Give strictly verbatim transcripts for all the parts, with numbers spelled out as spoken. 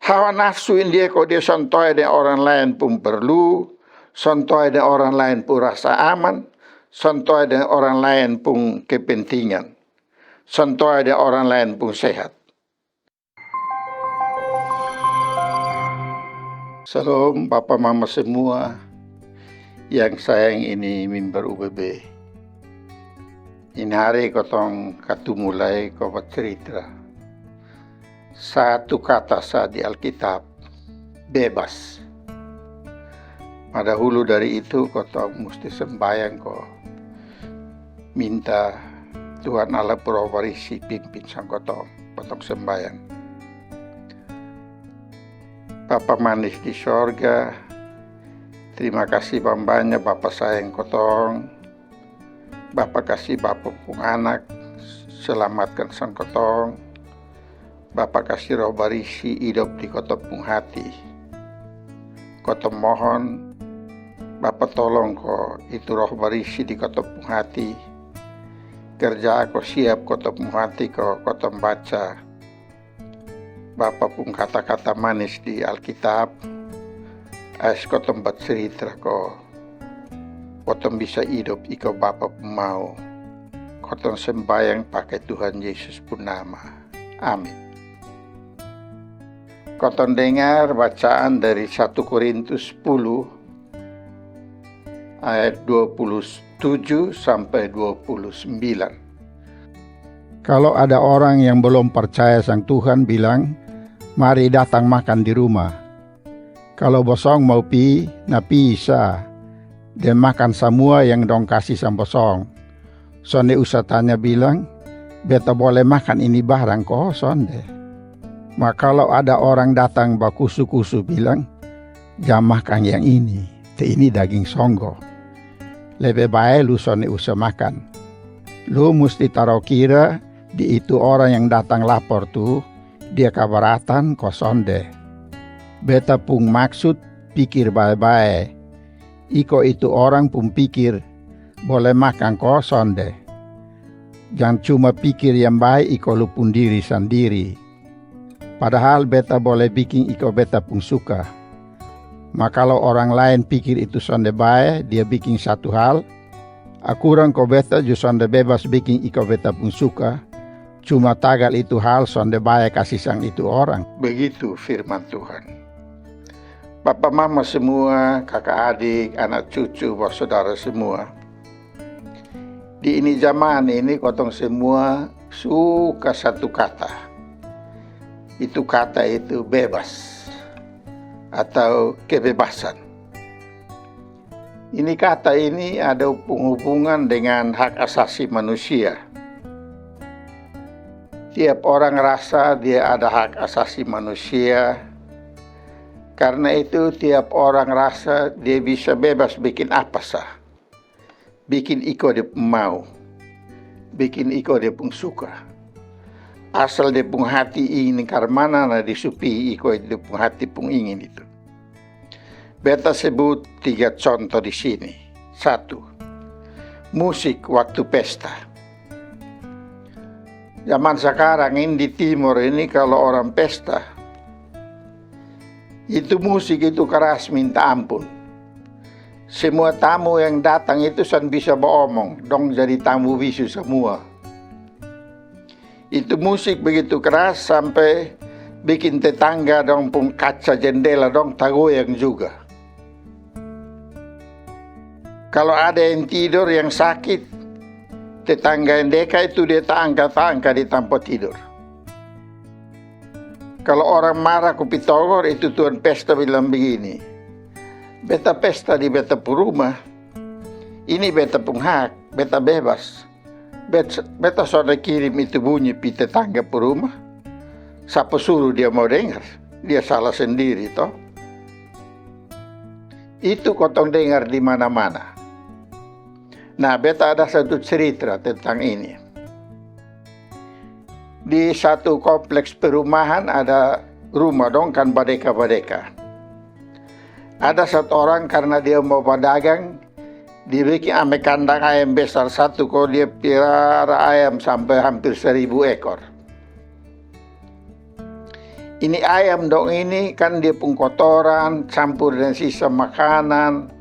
Hawa nafsu ini dia ko dia sontoe deng orang laen pung perlu, sontoe deng orang laen pung rasa aman, sontoe deng orang laen pung kepentingan, sontoe deng orang laen pung sehat. Shalom bapa mama semua yang sayang ini mimbar U B B. Ini hari kotong katumu lai ko bacerita. Satu kata sa di Alkitab, bebas. Ma dahulu dari itu kotong musti sembayang ko minta Tuhan Allah pung Roh Barisi pimpin sang kotong. Kotong sembayang. Bapa manis di sorga, terima kasih bambanya Bapa sayang kotong. Bapa kasi Bapa pung anak selamatkan sang kotong. Bapa kasi Roh Barisi idop di kotong pung hati. Kotong mohon Bapa tolong ko itu Roh Barisi di kotong pung hati. Kerja ko siap kotong pung hati ko kotong baca Bapa pung kata-kata manis di Alkitab. Ais kotong bacerita ko kotong bisa idop iko Bapa pung mau. Kotong sembayang pake Tuhan Yesus pung nama. Amin. Kotong dengar bacaan dari satu Korintus sepuluh ayat dua puluh tujuh sampai dua puluh sembilan. Kalo ada orang yang belum parcaya sang Tuhan bilang, mari datang makan di rumah. Kalo bosong mau pi, na pi sa. Deng makan samua yang dong kasi sang bosong. Sonde usa tanya bilang, beta bole makan ini barang ko sonde. Ma kalo ada orang datang bakusu-kusu bilang, jang makan yang ini, te ini daging songgo. Lebe bae lu sonde usa makan. Lu musti taro kira di itu orang yang datang lapor tu, dia kabaratan ko sonde. Beta pung maksud pikir bae-bae. Iko itu orang pung pikir, bole makan ko sonde. Jang cuma pikir yang bae iko lu pung diri sandiri. Padahal beta bole biking iko beta pung suka. Ma kalo orang laen pikir itu sonde bae, dia biking satu hal, akurang ko beta ju sonde bebas biking iko beta pung suka, cuma tagal itu hal sonde bae kasi sang itu orang. Begitu firman Tuhan. Bapa mama semua, kaka adik, anak cucu, basodara semua. Di ini jaman ini kotong semua suka satu kata. Itu kata itu bebas atau kebebasan. Ini kata ini ada penghubungan dengan hak asasi manusia. Tiap orang rasa dia ada hak asasi manusia. Karena itu tiap orang rasa dia bisa bebas bikin apa sa. Bikin iko dia pung mau. Bikin iko dia pung suka. Asal dia pung hati ingin karmana na dia su pi iko dia pung hati pung ingin itu. Beta sebut tiga contoh di sini. Satu, musik waktu pesta. Zaman sakarang ini di timur ini kalo orang pesta, itu musik itu karas minta ampun. Semua tamu yang datang itu san bisa baomong, dong jadi tamu bisu samua. Itu musik begitu karas sampe bikin tetangga dong pung kaca jendela dong tagoyang juga. Kalo ada yang tidor yang sakit, tetangga yang deka itu dia taangka-taangka di tampa tidor. Kalo orang mara ku pi togor, itu tuan pesta bilang begini, beta pesta di beta pung rumah. Ini beta pung hak, beta bebas. Beta sonde kirim itu bunyi pi tetangga pung rumah. Sapa suru dia mau dengar? Dia salah sendiri to. Itu kotong dengar di mana-mana. Nah, beta ada satu cerita tentang ini. Di satu kompleks perumahan ada rumah dong kan badeka-badeka. Ada satu orang karna dia mau badagang, dia bikin ame kandang ayam besar satu ko dia piara ayam sampe hampir seribu ekor. Ini ayam dong ini kan dia pung kotoran campur dengan sisa makanan,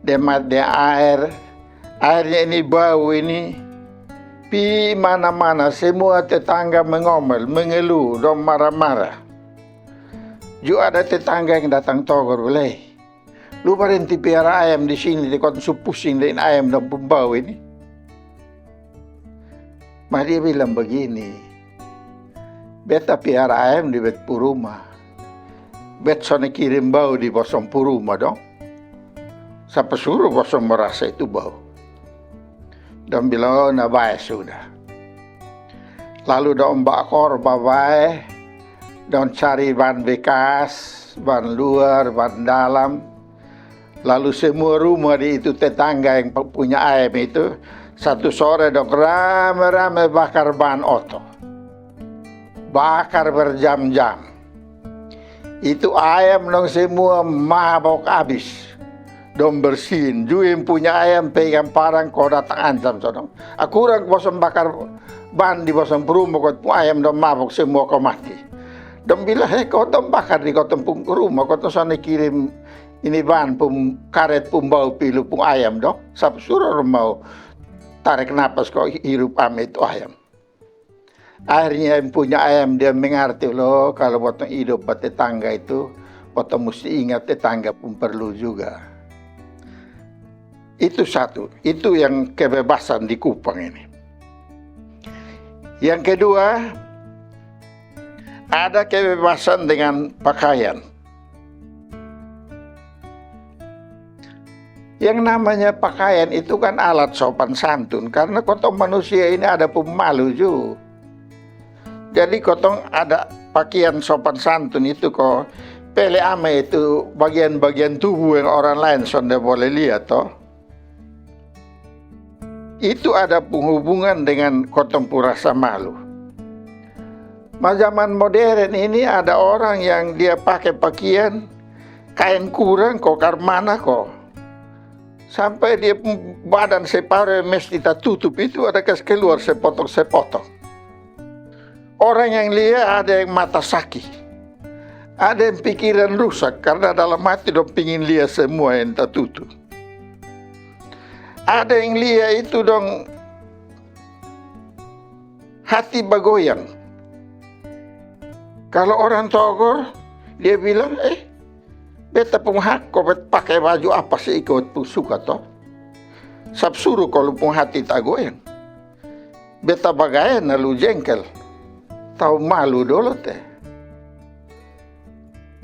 dia mat dia air. Airnya ini bau ini pi mana-mana, semua tetangga mengomel, mengeluh, dong marah-marah. Ju ada tetangga yang datang togor, "Lei, lu barenti piara ayam di sini, di kota su pusing dengan ayam dong pung bau ini." Ma dia bilang begini, "Beta piara ayam di bet pung rumah. Bet sone kirim bau di bosong pung rumah dong. Sapa suru bosong merasa itu bau?" Dong bilang, "Oh, na bae sudah." Lalu dong bakor babae, dong cari ban bekas, ban luar, ban dalam. Lalu semua rumah di itu tetangga yang punya ayam itu, satu sore dong rame-rame bakar ban oto. Bakar berjam-jam. Itu ayam dong semua mabok abis. Dong bersihin. Ju yang punya ayam pegang parang ko datang ancam so dong. Akurang bosong bakar ban di bosong pung rumah, kotong pung ayam dong mabok semua ko mati. Dong bilang, "He, kotong bakar di kotong pung rumah, kotong sone kirim ini ban pung karet pung bau pi lu pung ayam dong. Sapa suru mau tarik napas ko hirup ame itu ayam?" Akhirnya yang punya ayam dia mengerti, "Lo, kalau botong hidup bertetangga itu, botong mesti ingat tetangga pun perlu juga." Itu satu, itu yang kebebasan di Kupang ini. Yang kedua, ada kebebasan dengan pakaian. Yang namanya pakaian itu kan alat sopan santun, karena kotong manusia ini ada pung malu ju. Jadi kotong ada pakaian sopan santun itu ko pele ame itu bagian-bagian tubuh yang orang lain sonde boleh lihat to. Itu ada pung hubungan dengan kotong pung rasa malu. Ma zaman modern ini ada orang yang dia pake pakaian kain kurang ko karmana ko. Sampai dia pung badan separe mesti tatutup itu ada kas keluar sepotong-sepotong. Orang yang lia ada yang mata saki. Ada yang pikiran rusak karena dalam hati dong pingin lia semua yang tatutu. Ada yang lia itu dong hati bagoyang. Kalau orang togor, dia bilang, "Eh, beta pung hak ko bet pake baju apa se iko pung suka to. Sap suru ko lu pung hati tagoyang." Beta bagaya na lu jengkel. Tau malu dolo te.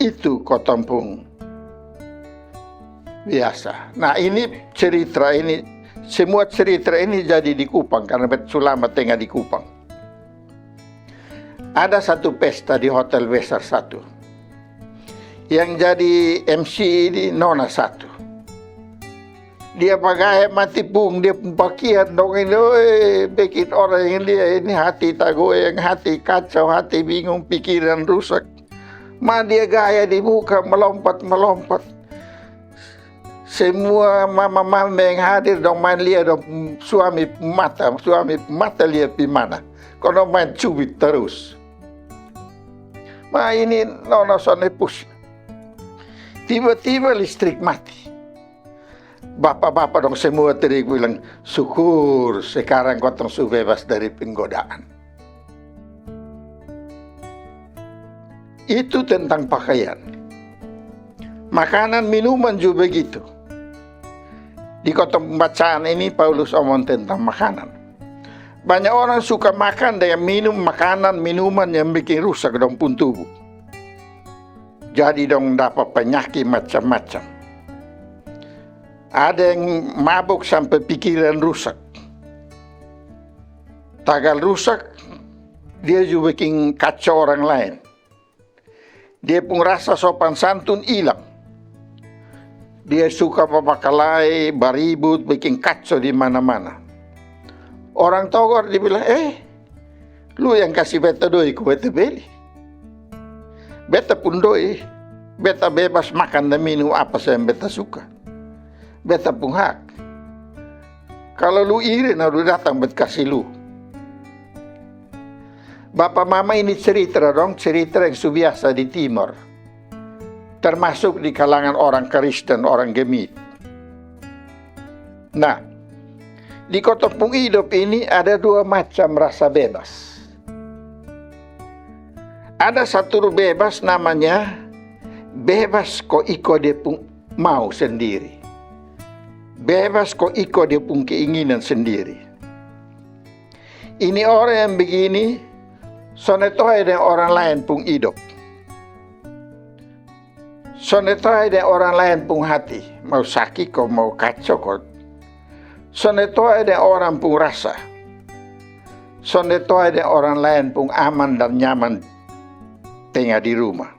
Itu kotong pung biasa. Nah, ini cerita ini, semua cerita ini jadi di Kupang karena bet sulama tenga di Kupang. Ada satu pesta di hotel besar satu. Yang jadi M C ini nona satu. Dia bagaya mati pung dia pung pakian dong ini, oi, bikin orang yang lia ini hati tagoyang, hati kacau, hati bingung, pikiran rusak. Ma dia gaya di muka melompat-melompat. Semua mama-mama yang hadir dong main lia dong suami mata, suami mata lia pi mana. Kono main cubit terus. Ma ini nona sone pusing. Tiba-tiba listrik mati. Bapa-bapa dong semua terik bilang, "Syukur sekarang kotong su bebas dari penggodaan." Itu tentang pakaian. Makanan minuman juga begitu. Di kotong pembacaan ini Paulus omong tentang makanan. Banyak orang suka makan dengan minum makanan minuman yang bikin rusak dong pung tubuh. Jadi dong dapa penyaki macam-macam. Ada yang mabuk sampe pikiran rusak. Tagal rusak, dia ju biking kacau orang laen. Dia pung rasa sopan santun ilang. Dia suka babakalae, baribut, biking kacau di mana-mana. Orang togor dia bilang, "Eh, lu yang kasi beta doi ku beta beli. Beta pung doi, beta bebas makan dan minum apa sa yang beta suka. Beta pung hak. Kalo lu iri na lu datang beta kasi lu." Bapa mama ini cerita dong, cerita yang su biasa di Timor, termasuk di kalangan orang Kristen, orang Gemit. Nah, di kotong pung idop ini ada dua macam rasa bebas. Ada satu bebas namanya bebas ko iko dia pung mau sendiri. Bebas ko iko dia pung keinginan sendiri. Ini orang yang begini, sonde toe deng orang laen pung idop. Sonde toe deng orang laen pung hati, mau saki ko, mau kaco ko. Sonde toe deng orang pung rasa. Sonde toe deng orang laen pung aman dan nyaman tenga di rumah.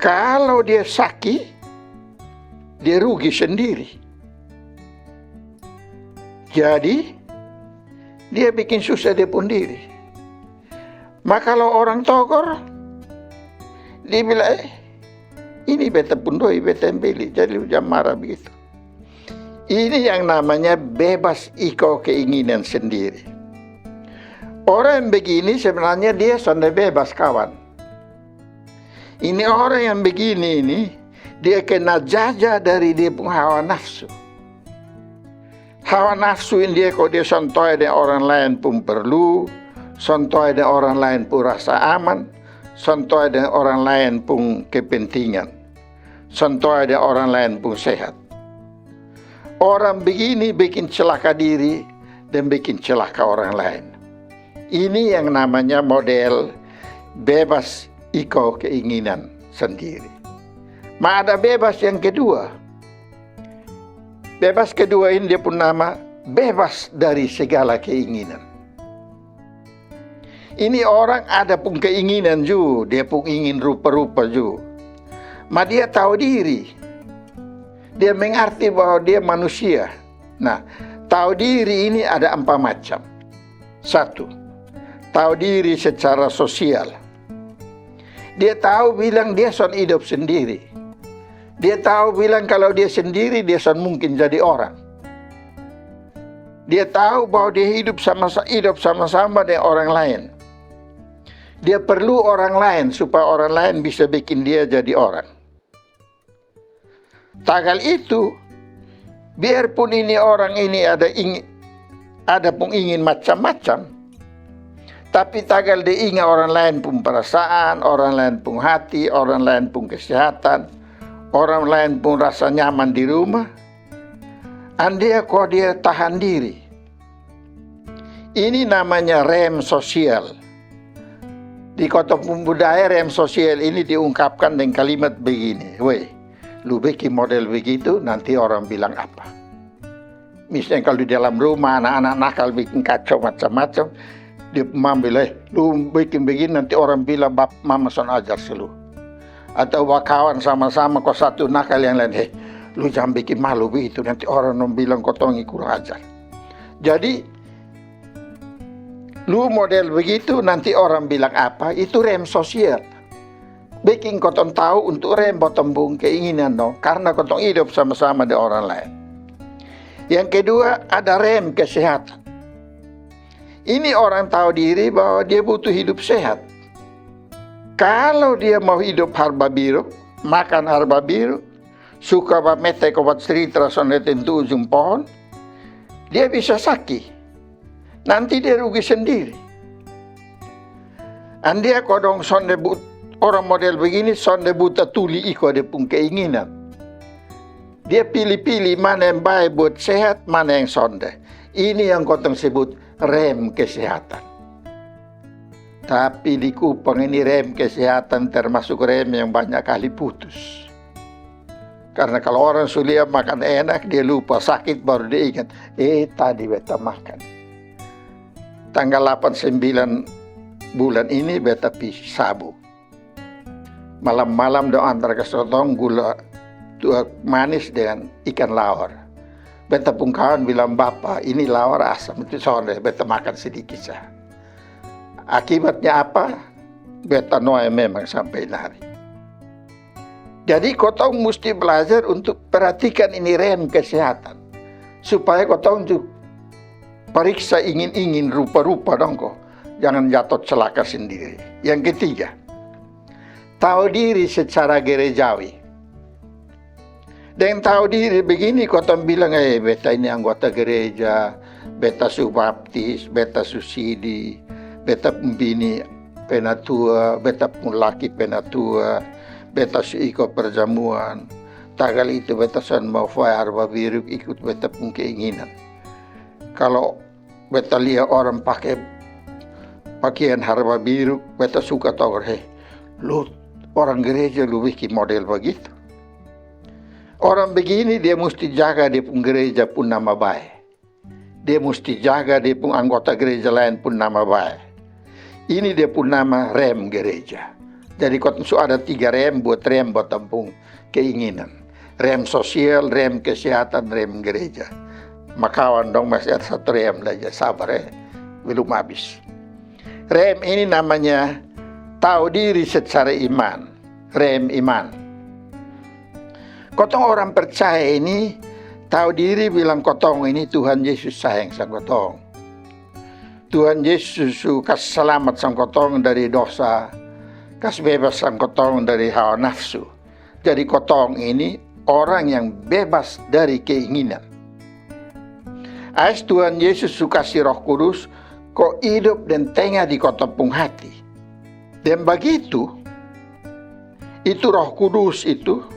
Kalau dia saki, dia rugi sendiri. Jadi, dia bikin susah dia pun diri. Ma kalau orang togor, dia bilang, eh, ini beta pun doi, beta yang beli. Jadi lu jangan marah begitu. Ini yang namanya bebas iko keinginan sendiri. Orang yang begini sebenarnya dia sonde bebas, kawan. Ini orang yang begini ini, dia kena jajah dari dia pung hawa nafsu. Hawa nafsu ini dia ko dia sontoe deng orang laen pung perlu, sontoe deng orang laen pung rasa aman, sontoe deng orang laen pung kepentingan, sontoe deng orang laen pung sehat. Orang begini bikin celaka diri dan bikin celaka orang lain. Ini yang namanya model bebas iko keinginan sendiri. Ma ada bebas yang kedua. Bebas kedua ini dia pun nama bebas dari segala keinginan. Ini orang ada pung keinginan ju, dia pung ingin rupa-rupa ju. Ma dia tau diri. Dia mengarti bahwa dia manusia. Nah, tau diri ini ada ampa macam. Satu, tau diri secara sosial. Dia tau bilang dia son idop sendiri. Dia tau bilang kalau dia sendiri, dia son mungkin jadi orang. Dia tau bahwa dia hidup sama, idop sama-sama deng orang laen. Dia perlu orang laen supaya orang laen bisa bikin dia jadi orang. Tagal itu, biarpun ini orang ini ada ing-, ada pung ingin macam-macam, tapi tagal dia inga orang laen pung perasaan, orang laen pung hati, orang laen pung kesehatan, orang laen pung rasa nyaman di rumah, andia ko dia tahan diri. Ini namanya rem sosial. Di kotong pung budaya, rem sosial ini diungkapkan deng kalimat begini, weh, lu bikin model begitu, nanti orang bilang apa? Misalnya kalau di dalam rumah, anak-anak nakal bikin kacau macam-macam, dia mambil, eh, lu bikin begini, nanti orang bilang bap mama son ajar selu. Atau bakawan sama-sama ko satu nakal yang lain, hei, lu jangan bikin malu begitu, nanti orang dong bilang kotong ini kurang ajar. Jadi, lu model begitu, nanti orang bilang apa, itu rem sosial. Bikin kotong tau untuk rem botong pung keinginan dong, karena kotong idop sama-sama deng orang laen. Yang kedua, ada rem kesehatan. Ini orang tau diri bahwa dia butuh hidup sehat. Kalau dia mau hidup harba biru, makan harba biru, suka bamete ko bacerita sonde tentu ujung pohon, dia bisa saki. Nanti dia rugi sendiri. Andia ko dong sonde but-, orang model begini sonde buta tuli iko dia pung keinginan. Dia pilih-pilih mana yang bae buat sehat, mana yang sonde. Ini yang kotong sebut rem kesehatan. Tapi di Kupang ini rem kesehatan termasuk rem yang banyak kali putus. Karena kalau orang su lia makan enak, dia lupa, sakit baru dia ingat, eh, tadi beta makan. Tanggal lapan sembilan bulan ini beta pi Sabu. Malam-malam dong antar ke sotong gula tua manis dengan ikan laor. Beta pung kawan bilang, "Bapa, ini laor asam, itu sonde, beta makan sedikit sa." Akibatnya apa? Beta noe memang sampai nari. Jadi kotong musti belajar untuk perhatikan ini rem kesehatan. Supaya kotong ju pariksa ingin-ingin rupa-rupa dong ko. Jangan jatuh celaka sendiri. Yang ketiga, tahu diri secara gerejawi. Deng tahu diri begini, kotong bilang, "Eh, beta ini anggota gereja, beta su baptis, beta su sidi, beta pung bini penatua, beta pung laki penatua, beta su iko perjamuan. Tagal itu beta son mau fai harba biruk ikut beta pung keinginan." Kalo beta lia orang pake pakian harba biruk, beta suka togor, "He, lu orang gereja lu bikin model bagitu." Orang begini dia musti jaga dia pung gereja pung nama bae. Dia musti jaga dia pung anggota gereja laen pung nama bae. Ini dia pung nama rem gereja. Jadi kotong su ada tiga rem buat rem buat tampung keinginan. Rem sosial, rem kesehatan, rem gereja. Makawan dong, masih ada satu rem lagi, sabar e, belum abis. Rem ini namanya tahu diri secara iman. Rem iman. Kotong orang percaya ini tahu diri bilang kotong ini Tuhan Yesus sayang sang kotong. Tuhan Yesus su kas salamat sang kotong dari dosa, kas bebas sang kotong dari hawa nafsu. Jadi kotong ini orang yang bebas dari keinginan. Ais Tuhan Yesus su kasi Roh Kudus ko idop deng tenga di kotong pung hati. Deng bagitu, itu Roh Kudus itu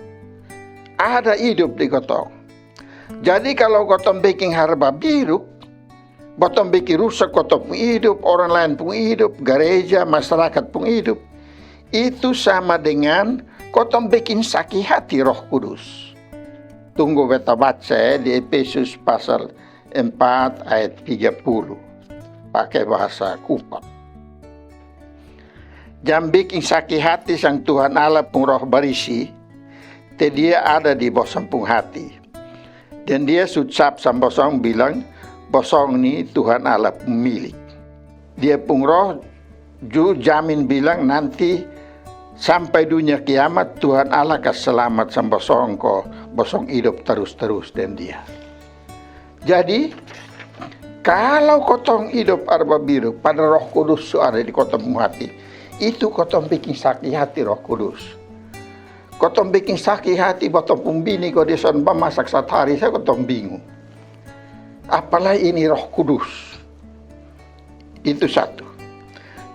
ada idop di kotong. Jadi kalo kotong bikin harba biruk, botong bikin rusak kotong pung idop, orang laen pung idop, gareja, masarakat pung idop, itu sama dengan kotong bikin saki hati Roh Kudus. Tunggu beta baca e di Efesus pasal empat ayat tiga puluh, pake bahasa Kupang. Jang bikin saki hati sang Tuhan Allah pung Roh Barisi, te Dia ada di bosong pung hati. Deng Dia su cap sang bosong bilang, bosong ni Tuhan Allah pung milik. Dia pung Roh ju jamin bilang nanti sampai dunia kiamat Tuhan Allah kas salamat sang bosong ko bosong idop tarus-tarus deng Dia. Jadi kalo kotong idop harba biruk pada Roh Kudus su ada di kotong pung hati, itu kotong bikin saki hati Roh Kudus. Kotong bikin saki hati botong pung bini ko dia son bamasak satu hari sa, kotong bingung. Apalai ini Roh Kudus. Itu satu.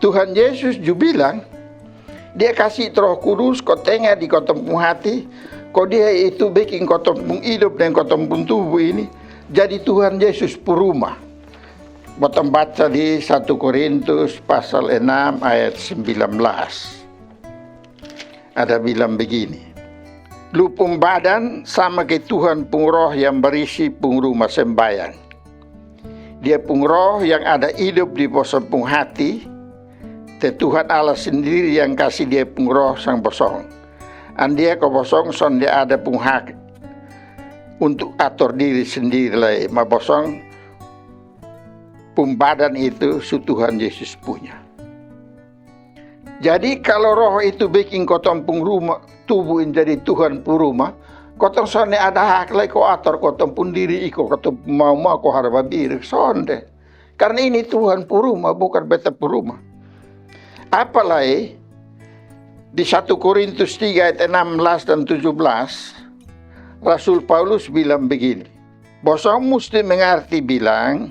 Tuhan Yesus ju bilang, Dia kasi Roh Kudus ko tenga di kotong pung hati, ko Dia itu bikin kotong pung idop deng kotong pung tubuh ini jadi Tuhan Yesus pung rumah. Botong baca di satu Korintus pasal enam ayat sembilan belas. Ada bilang begini, "Lu pung badan sama ke Tuhan pung Roh yang Barisi pung rumah sembayang. Dia pung Roh yang ada idop di bosong pung hati, te Tuhan Allah sendiri yang kasi Dia pung Roh sang bosong. Andia ko bosong sonde ada pung hak untuk ator diri sendiri lai, ma bosong pung badan itu su Tuhan Yesus punya." Jadi kalo Roh itu bikin kotong pung rumah, tubuh ini jadi Tuhan pung rumah, kotong sonde ada hak lai ko ator kotong pung diri iko kotong pung mau-mau ko harba biruk, sonde. Karna ini Tuhan pung rumah, bukan beta pung rumah. Apalai di satu Korintus tiga ayat enam belas dan tujuh belas, Rasul Paulus bilang begini, "Bosong musti mengarti bilang,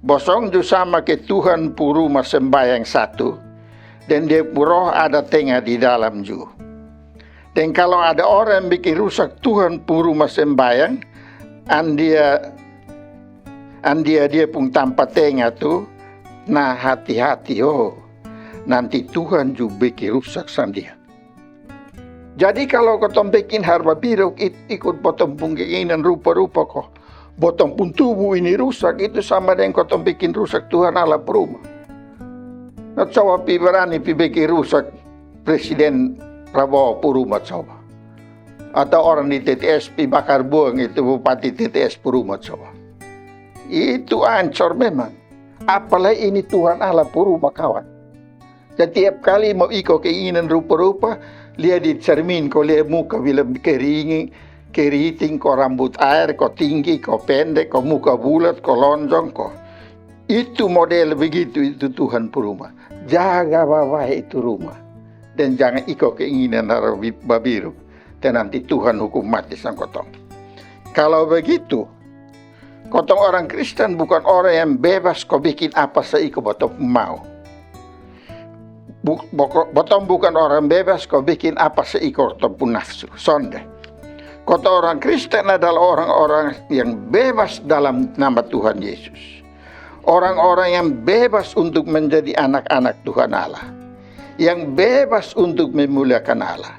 bosong ju sama ke Tuhan pung rumah sembayang satu, deng Dia pung Roh ada tenga di dalam ju. Deng kalo ada orang yang bikin rusak Tuhan pung rumah sembayang, andia, andia Dia pung tampa tenga tu, na hati-hati o, nanti Tuhan ju bikin rusak sang dia." Jadi kalo kotong bikin harba biruk it-, ikut botong pung keinginan rupa-rupa ko botong pung tubuh ini rusak, itu sama deng kotong bikin rusak Tuhan Allah pung rumah. Na coba pi barani pi bikin rusak Presiden Prabowo pung rumah coba. Atau orang di T T S pi bakar buang itu bupati T T S pung rumah coba. Itu ancor memang. Apalai ini Tuhan Allah pung rumah, kawan. Setiap kali mau iko keinginan rupa-rupa, lia di cermin ko lia muka bilang keringi, keriting ko, rambut aer ko, tinggi ko, pendek ko, muka bulat ko, lonjong ko. Itu model begitu, itu Tuhan pu rumah. Jaga babae itu rumah. Dan jangan iko keinginan harapi babiru. Dan nanti Tuhan hukum mati sang kotong. Kalau begitu, kotong orang Kristen bukan orang yang bebas ko bikin apa sa iko botong mau. Botong bukan orang bebas ko bikin apa sa iko kotong pu nafsu. Sonde. Kotong orang Kristen adalah orang-orang yang bebas dalam nama Tuhan Yesus. Orang-orang yang bebas untuk menjadi anak-anak Tuhan Allah, yang bebas untuk memuliakan Allah.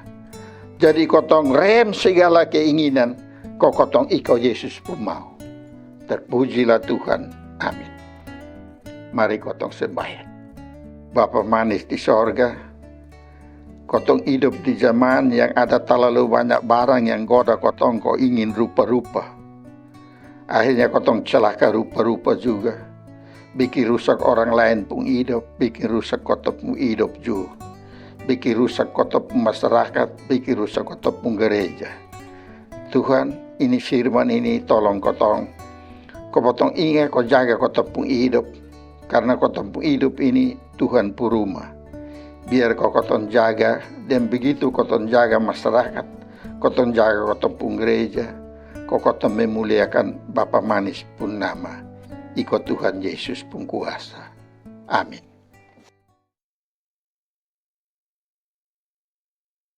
Jadi kotong rem segala keinginan ko kotong iko Yesus pu mau. Terpujilah Tuhan. Amin. Mari kotong sembahyang. Bapa manis di sorga, kotong hidup di zaman yang ada talalu banyak barang yang goda kotong ko ingin rupa-rupa. Akhirnya kotong celaka rupa-rupa juga. Bikin rusak orang lain pung hidup, bikin rusak kotong pung hidup juga. Bikin rusak kotong pung masyarakat, bikin rusak kotong pung gereja. Tuhan, ini firman ini tolong kotong. Ko botong inga ko jaga kotong pung hidup. Karena kotong pung hidup ini Tuhan pu rumah. Biar ko kotong jaga, dan begitu kotong jaga masyarakat, kotong jaga kotong pung gereja, ko kotong memuliakan Bapa manis pun nama. Iko Tuhan Yesus pun kuasa. Amin.